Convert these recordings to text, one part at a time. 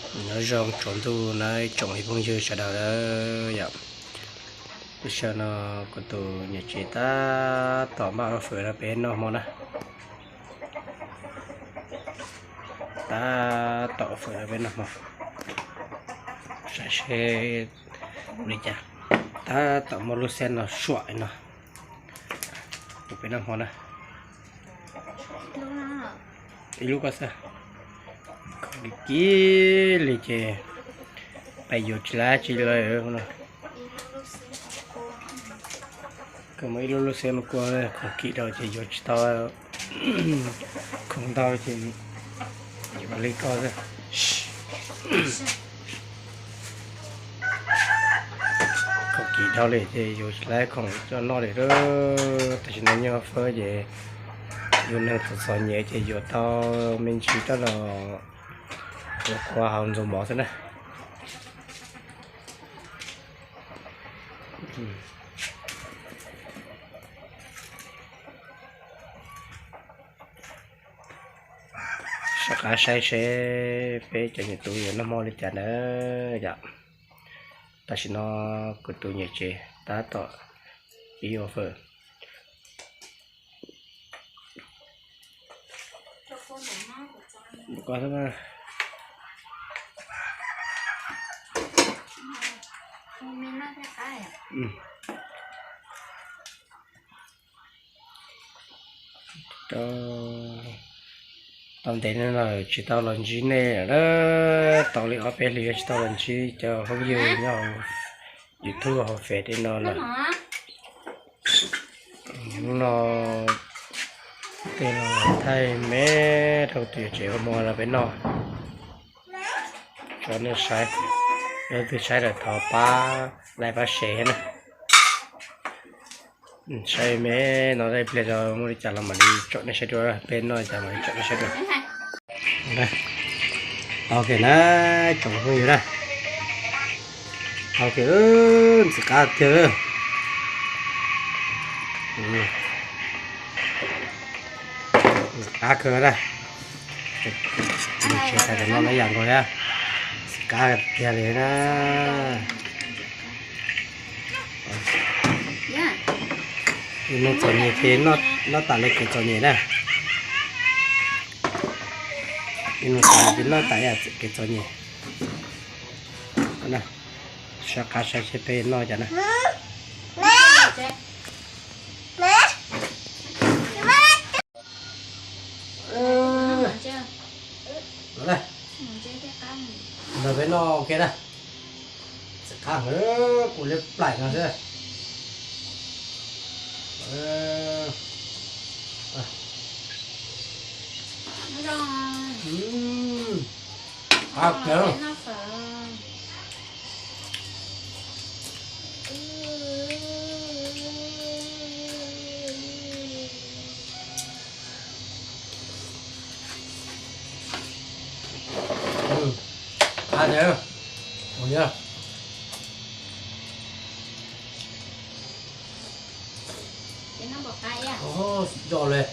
Nyob zoo tsaus ntuj na ib tsoom phooj ywg sawv daws na yom. Lub sij hawm no kuv tus niam tsev tab tom npaj ua fawm rau peb noj hmo na. Tab tom ua fawm rau peb noj hmo. Saib seb ua li cas. Tab tom muab lub xeb no suam no rau peb noj hmo na. Ib lub ko xwb. Kib kib li ces pais yuav tsis laib tsis lawm no. Kawg muaj ib lub lub xeb me kua khoom kim dhau ces yuav tsis tau, khoom ntau ces yuav li ko xwb. Khoom kim dhau li ces yuav tsis laib khoom coj noj li lawm. Tam sim no nyob fab ces yus neeg txom txom nyem ces yuav tau me ntsis coj los ua kua hau ntxuag mov xwb na. Soj qab saib seb peb cov niam tub yuav noj hmo li cas na yom. Tam sim no kuv tus niam tsev tab tom pib ua fawm. Tau ntev no lawm tsis tau los ntsib nej lawm, tau li ob peb hlis tsis tau los ntsib cov phooj ywg nyob hauv YouTube hauv Face tej no lawm. Hnub no tej no thaij me rau tus tsev ua hmo rau peb noj, tso nej saib. Yog leej twg saib lawm thov pab like pab share na. Saib me no ib pliag tso muaj li cas los mam li tsom nej saib dua, peb noj li cas mam li tsom nej saib dua. Tau kiag na, tsoom phooj ywg na. Tau kiag, ntxim qab tiag. Ntxim qab kawg na. Tsis hais tias noj ib yam nkaus thiab, ntxim qab tiag li na. Ib hnub txom nyem ces noj tas li kev txom nyem na. Ib hnub txom nyem ces noj tas kev txom nyem. Soj qab saib seb peb noj cas na. Ntawd peb noj ua ke na. Txiv qab heev, kuv liab plaim no xwb. Qab kawg. Qab tiag. Ua li.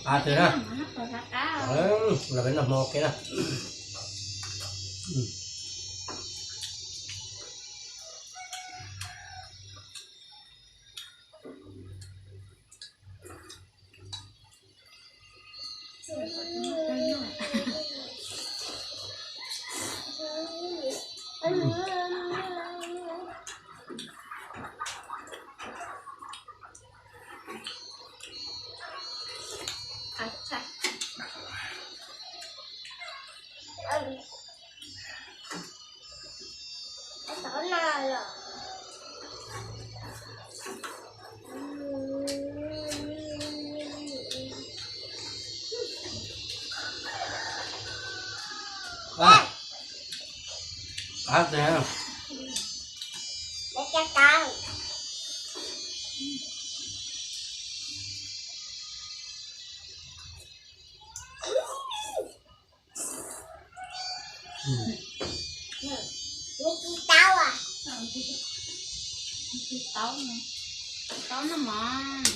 Qab tiag na. Los peb noj hmo ua ke na. Qab Tau, tau, tau no mas.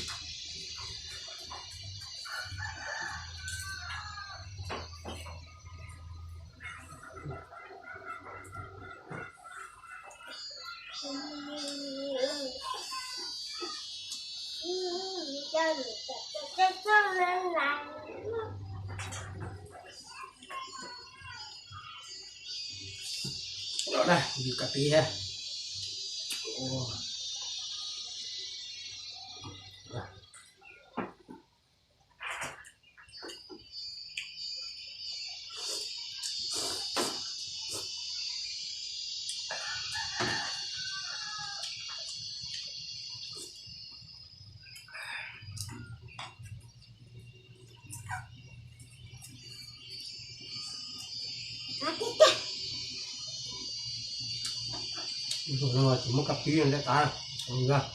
Tus no tsis muaj kab pib ntev tas, yog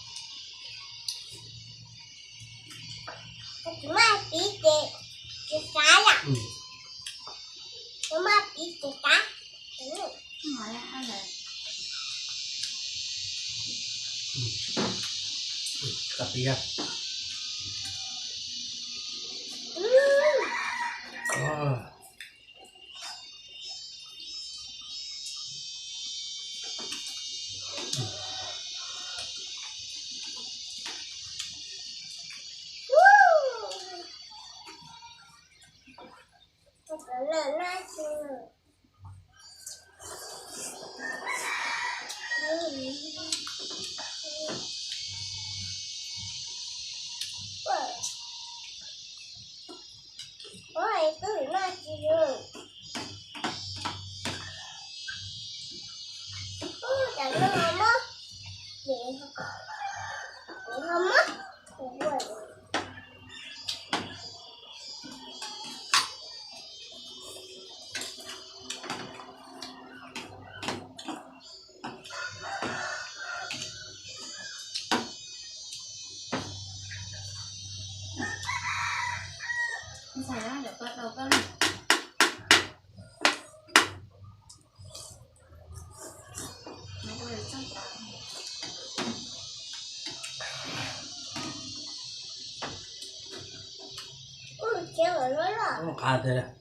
tsis muaj pib ces tsis qab yom. Tsis muaj pib ces qab. Kab pib. Qab tiag.